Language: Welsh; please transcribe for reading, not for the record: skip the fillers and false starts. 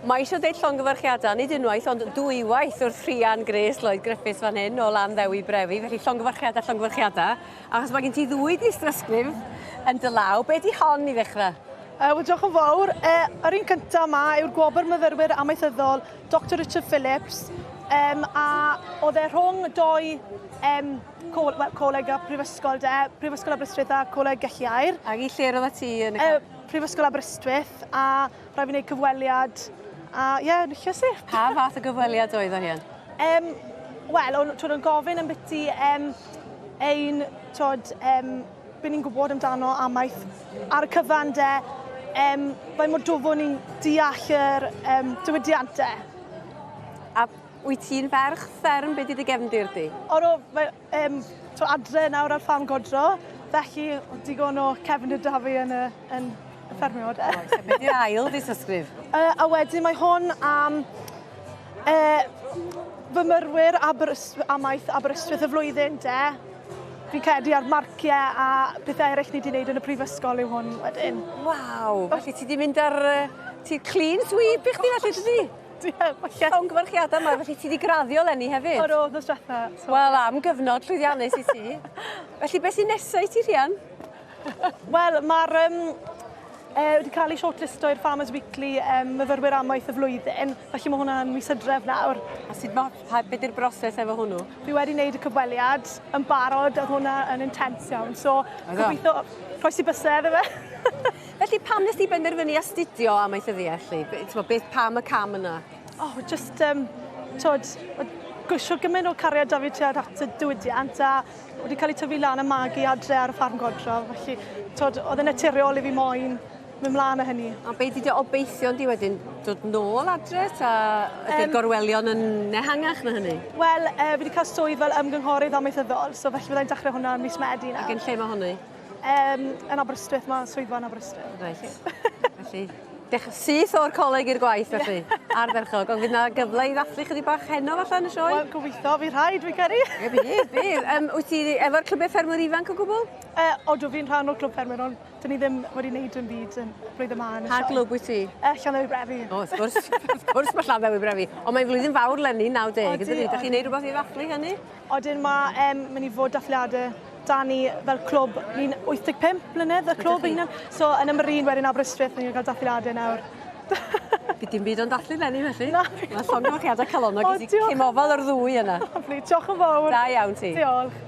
Mae eisiau deud llongyfarchiadau, nid unwaith, ond dwywaith wrth Rhian Grace Lloyd Griffiths fan hyn o Landdewi Brefi. Felly llongyfarchiadau, llongyfarchiadau. Achos mae gen ti ddwy dystysgrif yn dy law. Be di hon i ddechrau? Wel, diolch yn fawr. Yr un cyntaf yma yw'r Gwobr Myfyrwyr Amaethyddol Doctor Richard Phillips. A oedd e rhwng doi col well, coleg a prifysgol de, Prifysgol Aberystwyth a Coleg Gelliair. Ac i lle roeddet ti yn y... Prifysgol Aberystwyth a rhaid fi wneud cyfweliad a ie, yeah, enilles i. Pa fath o gyfweliad oedd o Rhian? Wel, o'n twod, o'n gofyn ambiti ein, twod, be ni'n gwybod amdano amaeth ar y cyfan de, faint mor dwfwn ni'n deall yr diwydiant de. A wyt ti'n ferch fferm, be di dy gefndir di? O, no, mae, twod, adre nawr ar ffarm godro, felly digon o cefndir da fi yn y, yn y ffermio de. Oes, a be di'r ail dystysgrif? A wedyn mae hwn am fy myrwyr Aberys- amaeth Aberystwyth y flwyddyn de. Fi'n credu ar marciau a pethau eraill ni wedi wneud yn y prifysgol yw hwn wedyn. Waw, felly ti wedi mynd ar... Ti clean sweep i chdi felly, dydi? Ie, falle. Llongyfarchiadau yma, felly ti wedi graddio leni hefyd? O do, nos diwetha. So. Wel, am gyfnod llwyddiannus i ti. Felly, beth sy'n nesaf i ti, Rhian? Wel, mae'r um, wedi cael ei shortlisto i'r Farmers Weekly myfyrwyr amaeth y flwyddyn, felly mae hwnna'n mis Hydref nawr. A sut mae, pa, be di'r broses efo hwnnw? Fi wedi wneud y cyfweliad yn barod, oedd hwnna yn intense iawn, so gobeithio rhoes i bysedd efe. Felly pam nes di benderfynu astudio amaethyddiaeth, 'lly? Be- t'mo' beth pam y cam yna? Oh, just, t'od, gwysio gymaint o cariad 'da fi tuag at y diwydiant a wedi cael ei tyfu lan a magu adre ar y ffarm godro, felly t'od, oedd e'n naturiol i fi moyn mynd mlaen â hynny. A be' 'di dy obeithion di wedyn? Dod nôl adre 'ta ydi'r gorwelion yn ehangach na hynny? Wel, fi 'di cael swydd fel ymgynghorydd amaethyddol, so felly fyddai'n dechrau hwnna yn mis Medi nawr. Ac yn lle mae hynny? Yn Aberystwyth, mae swyddfa yn Aberystwyth. Reit. Felly, dech syth o'r coleg i'r gwaith felly. Ardderchog. Ond fydd 'na gyfle i ddathlu chydig bach heno falle yn y sioe? Wel, gobeithio, fydd rhaid, fi'n credu. Ie, bydd, bydd. Wyt ti efo'r clybau ffermwyr ifanc o gwbl? Odw, fi'n rhan o'r clwb ffermwyr, ond dyn ni ddim wedi wneud dim byd yn blwyddyn yma yn y Pa sioe. glwb wyt ti? Llanddewey Brefi. O, wrth gwrs, wrth gwrs mae Llanddewey Brefi. Ond mae'n flwyddyn fawr leni, 90, Odi, yndydi? Dych chi'n neud rhywbeth i ddathlu hynny? Odyn, mae mynd i fod dathliadau 'da ni fel clwb, ni'n 85 mlynedd y clwb ei hunan. So yn y Marine wedyn Aberystwyth, ni'n cael dathliadau nawr. Bydd dim byd ond dathlu leni felly. Na. Mae llongyfarchiadau calonnog i ti. Cymofal o'r ddwy yna. Lyfli, diolch yn fawr. Da iawn ti. Diolch.